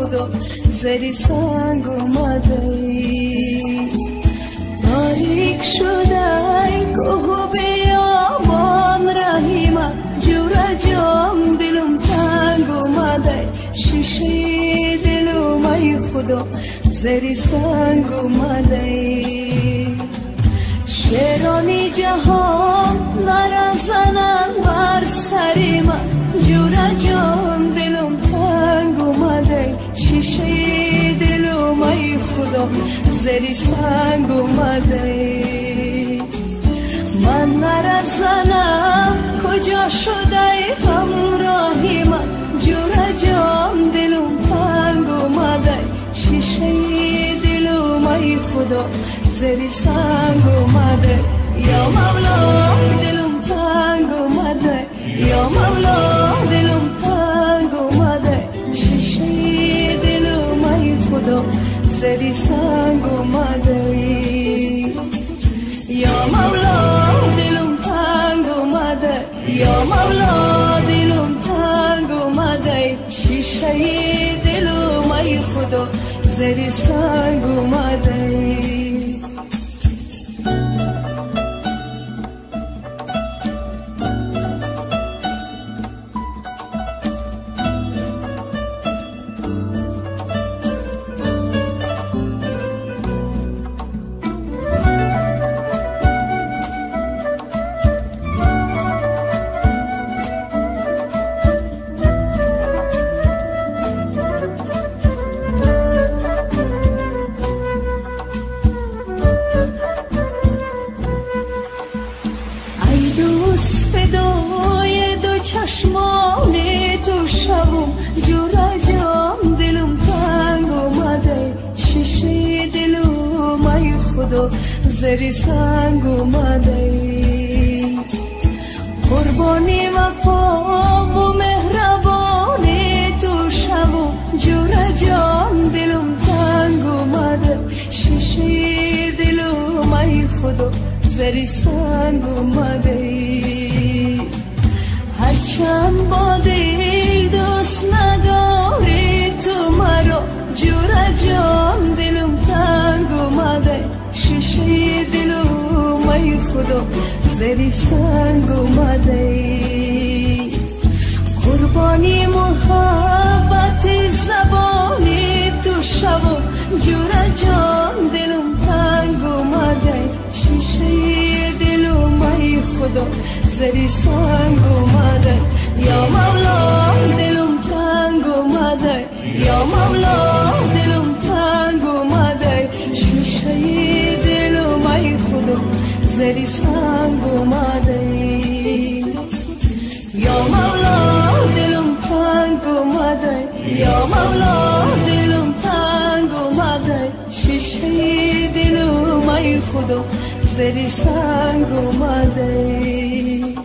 худо зери санг омадаӣ. Торик шудай кӯҳу биёбон раҳима ҷура ҷон дилум танг омадай шишаи дилум ай худо зери санг омадаӣ. Шерони ҷаҳон наразананд бар сари ман ҷура ҷон дилум танг омадай шишаи дилум ай худо зери санг омадай. Ман наразанам куҷо шудай ҳамроҳи ман ҷура ҷон дилум танг омадай шишаи дилум ай худо зери санг омадай. Ё Мавло дилум танг омадай, ё Мавло дилум танг омадай шишаи дилум ай худо зери санг омадай. Ё Мавло дилум танг омадай, ё Мавло дилум танг омадай шишаи дилум ай худо зери санг омадай. Чашмони ту шавум ҷура ҷон дилум танг омадай шишаи дилум ай худо зери санг омадай. Қурбони вафову меҳрабони ту шавум ҷура ҷон дилум танг омадай шишаи дилум ай худо зери санг омадай. Ҳарчанд бо дил дӯст надорӣ ту маро ҷура ҷон дилум танг омадай шишаи дилум ай худо зери санг омадай. Қурбони муҳаббати забони ту шавум ҷура ҷон дилум танг омадай шишаи дилум ай худо зери санг омадай. Ё Мавло дилум танг омадай, ё Мавло дилум танг омадай шишаи дилум ай худо зери санг омадай. Ё Мавло дилум танг омадай, ё Мавло дилум танг омадай шишаи дилум ай худо зери санг омадай.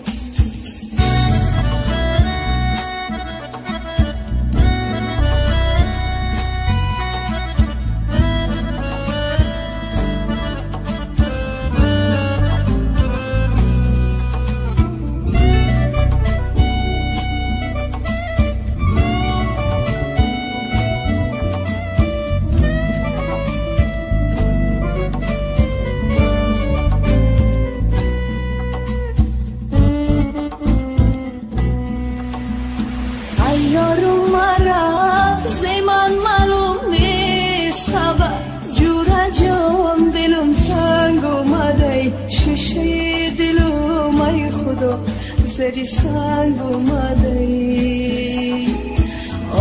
Зери санг омадай.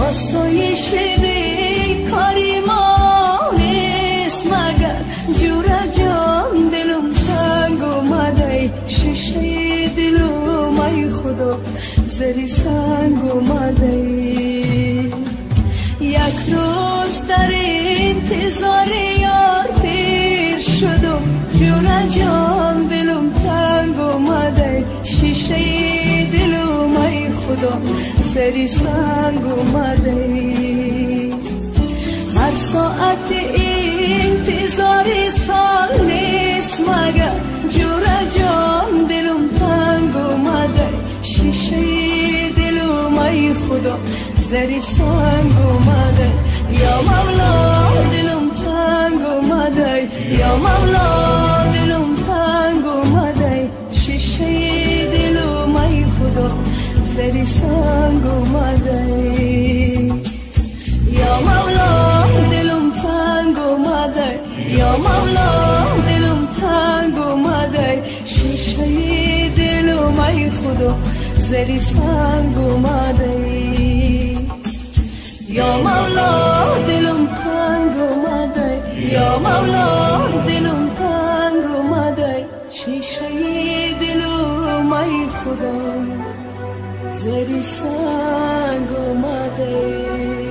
Осоиши дил кори мо нест магар ҷура ҷон дилум танг омадай шишаи дилум ай худо зери санг омадай. Як рӯз дар интизори ёр пир шудум ҷура ҷон дилум танг омадай шишаи дилум ай худо зери санг омадай. Ҳар соати интизори сол нест магар ҷура ҷон дилум танг омадай шишаи дилум ай худо зери санг омадай. Мавло, дилам танг омадай, шишаи дилам, ай Худо, зери санг омадай. Ё Мавло, дилам танг омадай, ё Мавло, дилам танг омадай, шишаи дилам, ай Худо, зери санг омадай.